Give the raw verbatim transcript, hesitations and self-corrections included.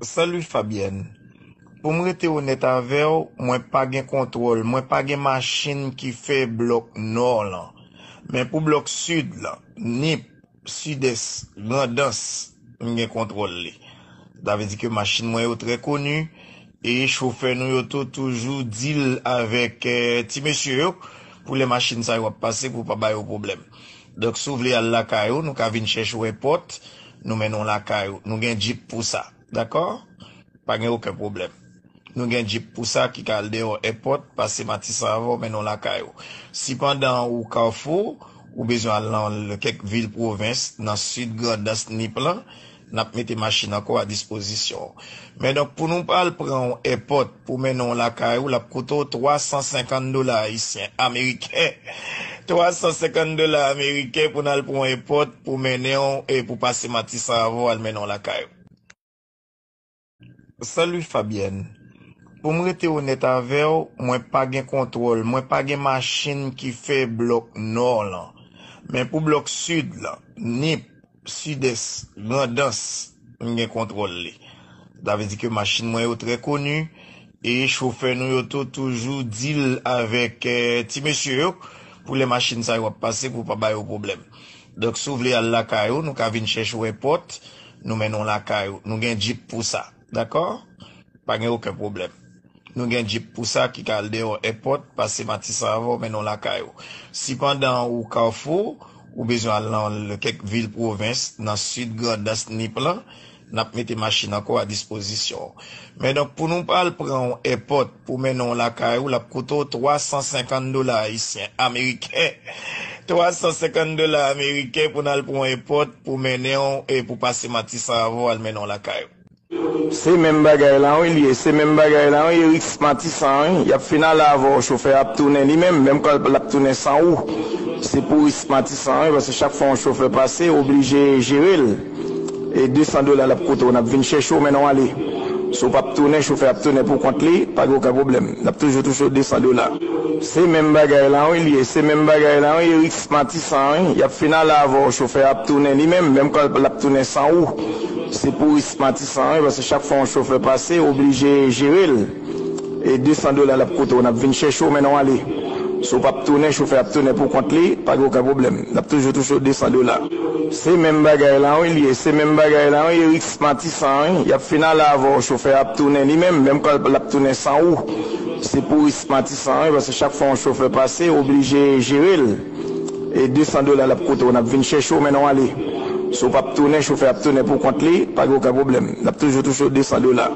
Salut Fabienne. Pou m rete onèt avè w, mwen pa gen kontwòl, mwen pa gen machin ki fè blòk nò lan. Men pou blòk sid lan, Nip, Sidès, Grandans, m gen kontwòl li. Sa vle di ke machin mwen yo trè koni e chofè nou yo tou toujou deal avèk eh, ti mesye yo pou lè machin sa yo ap pase pou pa ba yo pwoblèm. Donk si w vle al lakay ou, nou ka vin chèche w èpòt, nou mennen w lakay ou. Nou gen djip pou sa. Dakò? Pa gen okenn pwoblèm. Nou gen djip pou sa ki ka al deyò èpòt, pase Matisan avè w, mennen w lakay ou. Si pandan ou Kafou, ou bezwen al nan kèk vil pwovens, nan sid Grandans, Nip lan, n ap mete machin ankò a dispozisyon w. Men donk, pou nou al pran w èpòt pou mennen w lakay ou, l ap koute w twa san senkant dola ayisyen, ameriken. Twa san senkant dola ameriken pou n al pran w èpòt pou mennen w e pou pase Matisan avè w al mennen w lakay ou. Salut Fabienne. Pou m rete onèt avè w, mwen pa gen kontwòl, mwen pa gen machin ki fè blòk nò lan. Men pou blòk sid lan, Nip, Sidès, Grandans, m gen kontwòl li. Sa vle di ke machin mwen yo trè koni e chofè nou yo tou toujou deal avèk eh, ti mesye yo pou lè machin sa yo ap pase pou pa ba yo pwoblèm. Donk si w vle al lakay ou, nou ka vin chèche w èpòt, nou mennen w lakay ou. Nou gen djip pou sa. Dakò? Pa gen okenn pwoblèm. Nou gen djip pou sa ki ka al deyò èpòt, pase Matisan avè w, mennen w lakay ou. Si pandan ou Kafou, ou bezwen al nan kèk vil pwovens, nan sid Grandans, Nip lan, n ap mete machin ankò a dispozisyon w. Men donk, pou nou al pran w èpòt pou mennen w lakay ou, l ap koute w twa san senkant dola ayisyen, ameriken. Twa san senkant dola ameriken pou n al pran w èpòt pou mennen w e pou pase Matisan avè w al mennen w lakay ou. Se menm bagay la wi l ye, se menm bagay la wi, e risk Matisan wi. Y ap fin ale avè w, chofè a ap tounen li menm, menm kan l ap tounen san ou. Se pou risk Matisan wi, paske chak fwa yon chofè pase, ou oblije jere l. E de san dola l ap koute w, n ap vin chèche w, mennen w ale. Si w p ap tounen, chofè a ap tounen pou kont li, pa gen okenn pwoblèm. N ap toujou touche w de san dola. Se menm bagay la wi l ye, se menm bagay la wi, e risk Matisan wi. Y ap fin ale avè w, chofè a ap tounen li menm, menm kan l ap tounen san ou. Se pou risk Matisan wi, paske chak fwa yon chofè pase, ou oblije jere l. E de san dola l ap koute w, n ap vin chèche w, mennen w ale. Si w p ap tounen, chofè a ap tounen pou kont li, pa gen okenn pwoblèm. N ap toujou touche w de san dola. Se menm bagay la wi l ye, se menm bagay la wi, e risk Matisan wi. Y ap fin ale avè w, chofè a ap tounen li menm, menm kan l ap tounen san ou. Se pou risk Matisan wi, paske chak fwa yon chofè pase, ou oblije jere l. E de san dola l ap koute w, n ap vin chèche w, mennen w ale. Si w p ap tounen, chofè a ap tounen pou kont li, pa gen okenn pwoblèm. N ap toujou touche w de san dola.